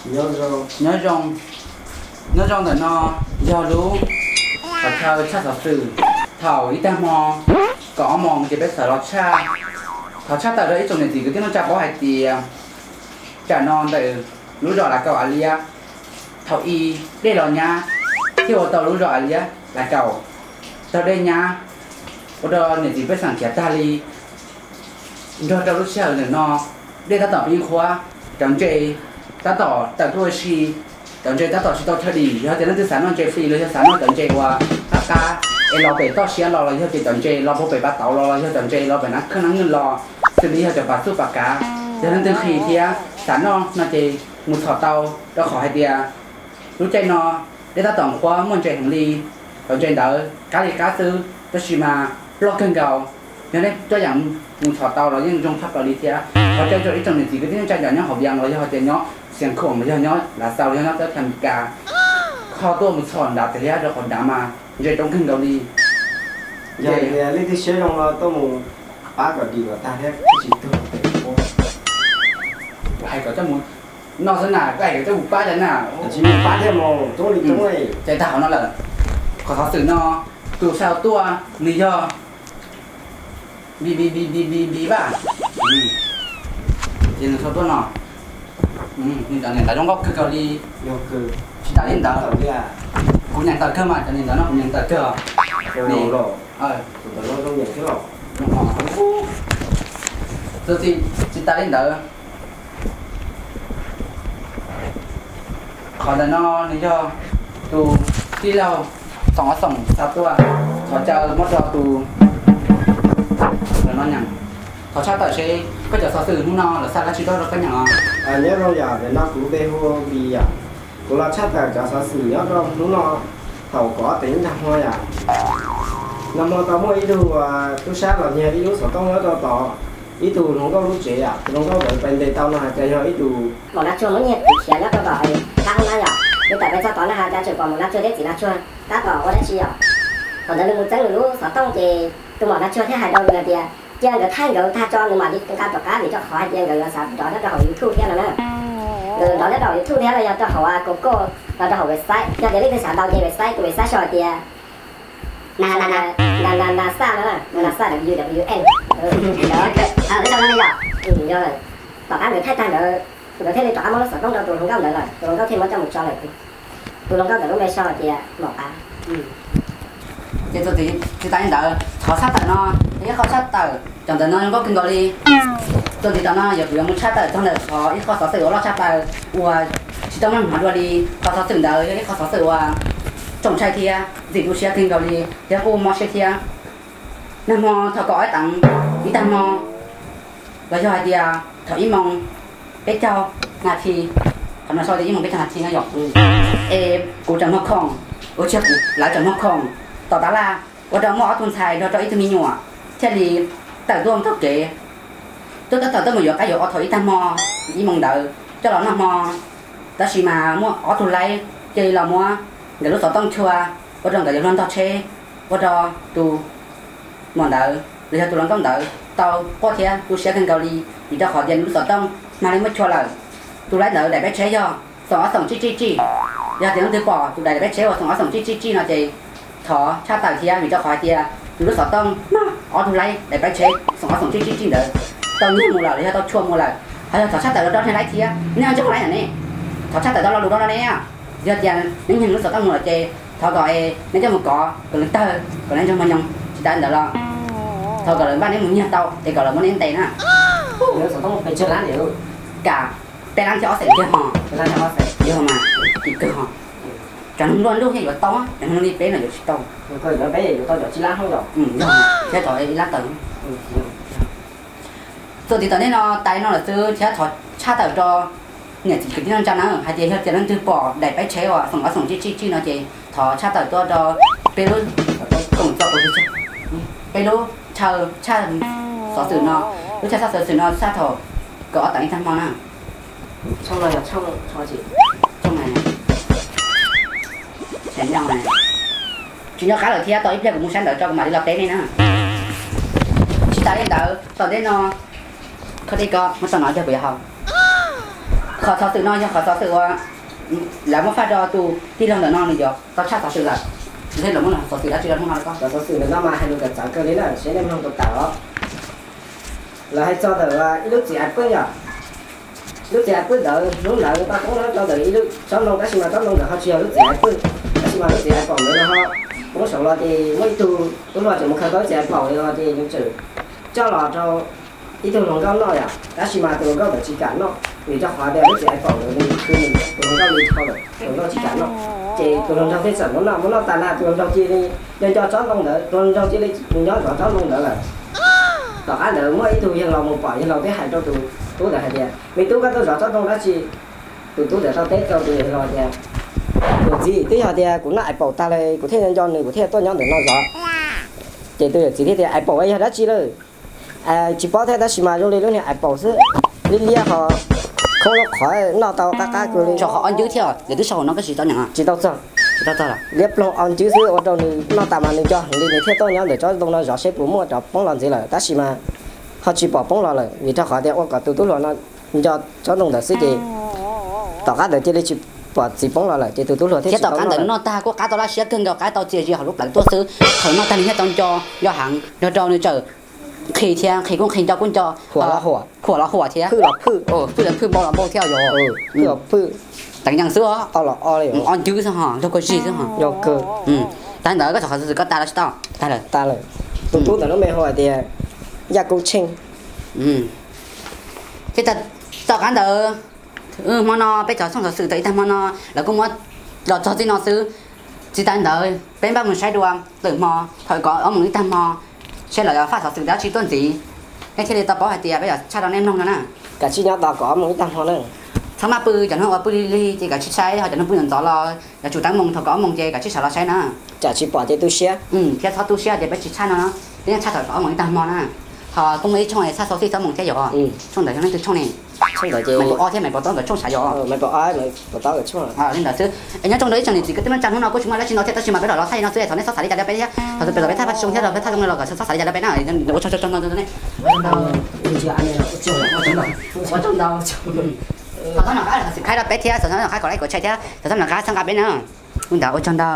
Nyob zoo, nyob zoo ntawm no yog lub qhov chaw tshaj xov xwm. Thaum ib tag hmo kaum ob moos ces peb txawm los tshaj. Thov tshaj tawm rau ib tsoom niam txiv kwv tij neej tsa paub hais tias tsam no ntawm lub zos Lav Kaus Av Liab, thaum ub dej los nyab thiaj ua tau lub zos Av Liab Lav Kaus tau dej nyab, ua rau niam txiv pej xeem khiav tag li. Nrog rau lub sij hawm ntawm no dej tab tom pib qhuav, cov ntses tab tom tawm tuaj ua si, cov ntses tab tom tsis tau chaw dim. Yog tias leej twg xav noj ntses fij los yog xav noj cov ntses uas qab qab es los pem toj siab los, los yog tias cov ntses los puag pem pas tauv los, los yog cov ntses los pem nab kheej nab nywj los, xws li yog cov pas txuj pas kav, yog leej twg nqhis thiab xav noj no ces mus txhom tau, rau qhov hais tias lub caij no dej tab tom qhuav muaj ntses heev li. Cov ntses ntawd qab li qab xwb tab sis mas loj kawg nkaus. Yog nej coj yam mus txhom tau los yeej zoo tshaj plaws li thiab. Thov caw rau ib tsoom niam txiv kwv tij neej tsa nyob hauv Vias los yog hais tias nyob Xiav Khoom los yog nyob Lav Xaus los yog nyob teb chaws Amelikas, kho tuaj mus txhom nrad thiab, rau qhov nrad mas ntses coob kawg nkaus li. Yog tias leej twg siab zoo no tuaj mus pab kom dim kom tag thiab tsis tuag pem ua. Hais kom coj mus noj xwb na, koj hais kom coj mus pab cov na. Tsis mus pab thiab mus coob li coob li. Ces tag hauv no lawm, qhov xov xwm no tus sau tuaj nws yog Npis Npis Npis Npis Npis Npis Vaj. Ces nws sau tuaj no, nws cov niam ntawv zoo nkauj kawg nkaus li. Tsis tas li ntawd, kuv niam ntawv kawg mas, cov niam ntawv no kuv niam ntawv kawg. Tsis tas li ntawd, qhov ntawm no nws yog tus tij laug Xoom Ob Xoom xa tuaj, thov caw muab rau tus, thov tshaj tawm seb koj cov xov xwm hnub no lawv xa dab tsi tuaj rau koj nyeem os. Nyob zoo yom, ntawm no kuv npe hu Npis yom. Kuv los tshaj tawm cov xov xwm nyob rau hnub no thaum kaum ob teev ib nta hmo yom. Nag hmo tau muaj ib tug tub sab los nyiag ib lub xov tooj nyob rau tod ib tug hluas nkauj lub tsev yom. Tus hluas nkauj ntawd pais ntes tau no hais tias yog ib tug maum Nab Tsuag muab nyiag khiav nyob rau tom qab hoob nab yom. Nws tawm pes txog tod na hais tias tseem pom maum Nab Tsuag thiab txiv Nab Tsuag tab tom ua dab tsi yom. Thaum ntawd nws mus txeeb nws lub xov tooj ces tus maum Nab Tsuag thiaj hais rau nws hais tias cia nkawd thaij nkawd tag tso nws mam li nqa rov qab, vim rau qhov hais tias nkawd yuav xav nrov nyob rau hauv YouTube thiab no na. Nkawd nrov nyob rau hauv YouTube thiab los yog rau hauv Google los rau hauv website. Yog tias leej twg xav ntaus ces website, tus website sau hais tias na na na na na na xa no na, na na xa w w n. Yog tom qab nkawd thaij tag ntawd, nkawd thiaj li rov qab muab lub xov tooj rau tus hluas nkauj ntawd lawm, tus hluas nkauj thiaj muab coj mus tso lawm. Tus hluas nkauj ntawd lub npe sau hais tias Maum Qav. Ces txuas ntxiv tsis tas li ntawd, qhov tshaj tawm no yog ib qho tshaj tawm, cov ntawm no zoo nkauj kawg nkaus li. Txuas ntxiv tom no yog kuv yuav mus tshaj tawm txog ntawm qhov ib qho xov xwm uas loj tshaj plaws uas tsis tau muaj hnov dua li. Qhov xov xwm ntawd yog ib qho xov xwm uas txaus ntshai thiab ntxim tu siab kawg nkaus li thiab kuj mob siab thiab. Nag hmo thaum kaum ob teev ib tag hmo los yog hais tias thaum ib moos peb caug nas this, qhov no sau tias ib moos peb caug nas this no yog, es kuv tseem muag khoom, ua tsis yog kuv, lawv tseem muag khoom tom tab laj, ua rau muaj ob tug ntxhais nrog rau ib tug me nyuam thiaj li tawm tuaj taug kev, tuaj tab tom tuaj mus yuav qab yuav o thaum ib tag hmo ib moos ntawd coj los noj hmo. Tab sis mas muaj ob tug laib cia li los muab nkawd lub xov tooj chua, ua rau nkawd yuav luag ntog tsheb, ua rau tus muam ntawd los yog tus hluas nkauj ntawd tau quaj thiab tu siab kawg nkaus li, vim rau qhov tias nws lub xov tooj mag li muab chua lawm. Tus laib ntawd daim peb tsheb yog xoom ob xoom tsij tsij tsij. Yog tias leej twg pom tus daim peb tsheb uas xoom ob xoom tsij tsij tsij no ces thov tshaj tawm thiab, vim rau qhov hais tias nws lub xov tooj mag ob tug laib daim peb tsheb xoom ob xoom tsij tsij tsij ntawd tau nyiag mus lawm los yog tau chua mus lawm. Ho yog thov tshaj tawm rau rau nej laib thiab, nej ntseeg laib na ne, thov tshaj tawm tau lo lus rau ne. Yog tias neb nyiag nws lub xov tooj mus lawm ces thov kom neb coj mus kov kom nws tawg kom neb ntsej muag nyoos, tsis tas li ntawd los thov kom lawv npaj neb mus nyiag tau es kom lawv muab neb ntes na. Kam peb lab thiab ob xeem kiag ho, yog mas kim kawg ho. Cov neeg nplua nuj thiaj yuav tau, cov neeg li peb no yuav tsis tau. Thiab cov ib lab tawm. Txuas ntxiv tom ntej no tas li no lawm xwb thiab thov tshaj tawm rau niam txiv kwv tij neej tsa na hais tias yog tias leej twg pom daim peb tsheb uas xoom ob xoom tsij tsij tsij no ces thov tshaj tawm tuaj rau peb lub koom txo, peb lub chaw tshaj xov xwm no, lub chaw tshaj xov xwm no tshaj thaum kaum ob teev ib tag hmo na. Tsis nyob qab lawm thiab, tau ib pliag kuv mus sab ntawd tso kuv mam li los teb nej na. Tsis tas li ntawd tom ntej no, kho dej ko muab tso no coj kuv yuav haus. Qhov xov xwm no yog qhov xov xwm uas lawv muab faj rau tus tij laug ntawm no nws yuav tau tshaj xov xwm lawm. Thiab lawv muab xov xwm dab tsi rau hnub no los koj? Cov xov xwm ntawm no mas hais lus txawv kawg li na, seb nej mloog puas tawm os. Lawv hais txog ntawm ib lub txiv aiv pwj yom. Lub txiv aiv pwj ntawd hnub ntawd tau poob rau ntawm ib lub tsob ntoo, tab sis mas tsob ntoo ntawd ho tsis yog lub txiv aiv pwj, tab sis mas lub txiv aiv paum ntawd no ho poob saum los ces muaj ib tug tub hluas tseem mus khaws tau lub txiv aiv paum no ces nws tseem coj los rau ib tug hluas nkauj noj yom, tab sis mas tus hluas nkauj ntawd tsis kam noj vim rau qhov tias lub txiv aiv paum ntawd nws khwv nws tus hluas nkauj li dhau lawm, tus hluas nkauj tsis kam noj. Ces tus hluas nraug thiaj txawm muab noj, muab noj tas na tus hluas nraug cia li nco nco tsob ntoo ntawd, tus hluas nraug cia li mus nyob zov tsob ntoo ntawd lawm. Tom qab ntawd muaj ib tug yawg laus mus pom, yawg laus thiaj hais rau tus tub ntawd hais tias, me tub, koj tuaj zov tsob ntoo dab tsi? Tus tub ntawd tau teb rau tus yawg laus tias, tus txiv, twb yog tias kuv noj aiv paum tag li kuv thiaj nco nws kuv thiaj tuaj nyob ntawm no zov. Ces tus yawm txiv thiaj tias, aiv paum yog dab tsi lawm? Tsis paub thiab, tab sis mas zoo li lub niag aiv paum xwb, liab liab ho khoob lub qhov noj tau qab qab kawg li. Tso qhov ob ncwb thiab, nws twb sau hauv no koj tsis tau nyeem. Tsis tau txog. Tsis tau txog los? Liab ploog ob ncwb xwb ua rau nws noj tas mas nws nco heev li, nws thiaj tuaj nyob ntawm tsob ntoo no zov seb puas muaj cov poob los ntxiv lawm, tab sis mas ho tsis pom poob los lawm vim rau qhov tias ua kom tus tub hluas no nco tsob ntoo ntawd xwb ces tom qab ntawd cia li tsis pom txiv poob los lawm ces tus tub hluas thiaj tsis tau noj lawm. Thiab tom qab ntawd nws noj tag kuj qab tau laj siab kawg nkaus, qab tau txias zias hauv lub plawv tuaj xwb. Thaum noj tag nws thiaj tau nco, nco heev, nrog rau nws txawm nqhis thiab, nqhis kuj nqhis, nco kuj nco, huam los huam thiab, huam los huam thiab, phwj los phwj, phwj los phwj, npau los npau thiab yog. Phwj los phwj, teev yees xwb os, ob los ob li, ob ncwb xwb ho, nrog kua zig xwb ho. Yog kawg. Tag ntawd koj txog qhov xov xwm koj tas los tsis tau? Tas lawm. Tas lawm. Tus tub ntawm lub me hu hais tias Yaj Koob Tsheej. Thiab tom qab ntawd, hmo no peb cov xov xwm tau ib tag hmo no, lawv kuj muab los txog txij no xwb. Tsis tas ntawd peb npaj mus saib dua lwm hmo, thaum kaum ob moos ib tag hmo, seb lawv yuav faj xov xwm dab tsi tuaj ntxiv, nej thiaj li tau paub hais tias peb yuav tshaj rau nej mloog no na. Kav tsij nyob tos kaum ob moos ib tag hmo na. Txhob maj pw, cov hnub uas pw lig lig ces kav tsij saib, ho cov hnub pw ntxov ntxov los yuav tsum teev moos thaum kaum ob moos ces kav tsij sawv los saib na. Tsam tsis pom ces tu siab. Thiab txhob tu siab tias peb tsis tshaj no, peb yeej tshaj thaum kaum ob moos ib tag hmo na. Ho kuj muaj ib tshooj tshaj xov xwm txog moos thiab yog tshooj ntawd yog leej twg tshooj ne? Maiv Pov Ob thiab Maiv Pov Tob nkawd tshooj sav yog. Li ntawd xwb. Es nyob zoo rau ib tsoom niam txiv kwv tij neej tsa, hnub no kuj tsis muaj dab tsi no thiab, tab sis mas peb los los thaij li no xwb, thov nej txhob xav li cas rau peb thiab. Thov peb los peb thaij paj tsis zoo thiab los peb thaij zoo li los kom txhob xav li cas rau peb na. Ua tsaug ntau. Thov txhob nco qab subscribe rau peb thiab, thov txhob nco qab kom like kom share thiab, thov txhob nco qab txhawb nqa peb na. Ua ntawd ua tsaug ntau.